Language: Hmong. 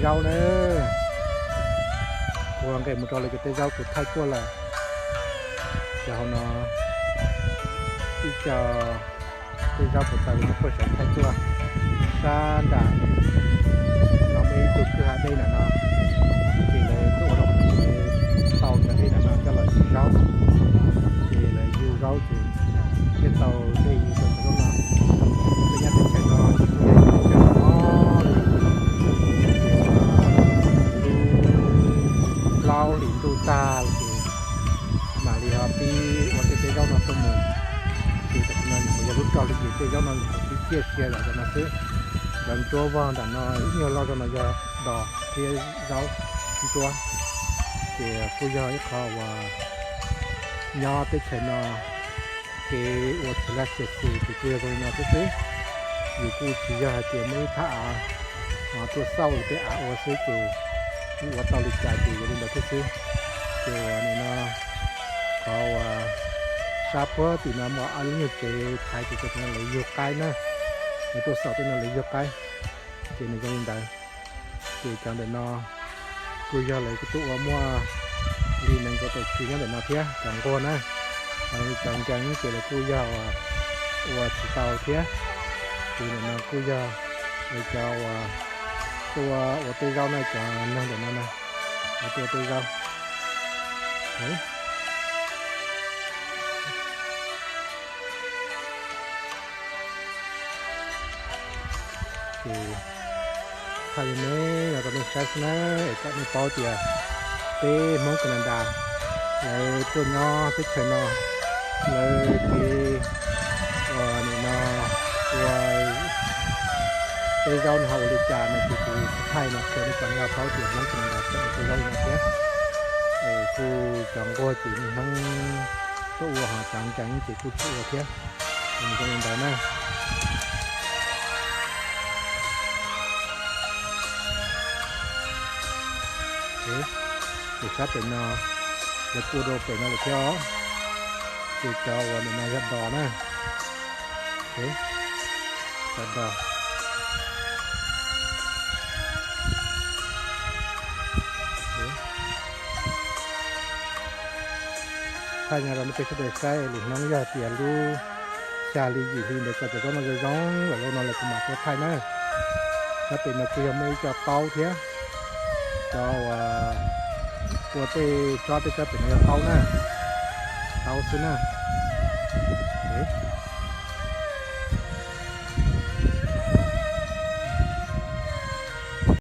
Zaub na, kuv nqes mus rau lawv cov tej zaub kuv thaij tuaj lawm. Ces hauv no ib co tej zaub puas tau lawv cov poj sav thaij tuaj. Sab nram no muaj ib tug kwj ha dej nram no, ces lawv tuaj ua rau qhov no ces tau cov dej nram no coj los yug zaub, ces lawv yug zaub ces thiaj tau dej yug rau cov zaub no. Lawv nyob teb chaws no ces kuj yog ib teb chaws mob li, lub plaub hlis ntuj tag ces mam li ho pib ua tej tej zaub no tuaj mus. Ces tam sim no nyuam qhuav yog lub rau hli ces tej zaub no nyuam qhuav pib ciaj sia zom zaws no xwb. Cov ntsuab vog nram no ib nyuag loj zog no yog dos thiab zaub ntsuab. Ces kuj yog ib qho uas nyob teb chaws no kev ua txiv laj xiam xis ces kuj yog zoo li no thiab xwb. Yus kuj tsis yog hais tias muaj ib thaj av tuaj xauj tej av ua xwb ces yus ua tau li cas ces yog li ntawd thiab xwb. Ces uas nim no qhov uas sab puag tim no muaj ob lub nyuag tsev thaiv ces cov no lawv yug qaib na, lawv tuaj xauj tej no lawv yug qaib, ces nws zoo li ntawd. Ces cov ntawm no kuj yog lawv kuj tuaj ua muaj li nees nkaum tawm tswv nyob ntawm no thiab cov nquag na. Ho cov nkees ces lawv kuj yog ua tsis tau thiab. Ces ntawm no kuj yog lawv cov uas tuaj ua tej zaub na, cov neeg ntawm no na, lawv tuaj ua tej zaub. Ces thaij li no rau nej saib xwb na, es kom nej paub tias peb Hmoob Canada lawv tuaj nyob teb chaws no, lawv kev ua nim no ua tej zaub no ho ua li cas no ces kuv thaij no qhia nej kom nej ho paub tias Hmoob Canada tseem ua tej zaub li no thiab. Es kuj cov nquag ces niaj hnub tuaj ua, ho cov nkees ces kuj tsis ua thiab. Zoo li ntawd na. Ces sab pem no lawv kuj ua rau pem no lawm thiab os. Ces cov uas ntawm no yog dos na. Cov dos. Thaij no rau nej peb sawv daws saib, lwm hnub yog tias lub xya hli yim hli ntawd kom cov zaub no zoo zoo lawm no lawm kuv mam tuaj thaij na. Sab pem no kuj yog muaj ib co taub thiab, cov uas ua tej tsob, tej tsob pem no yog taub na, taub xwb na.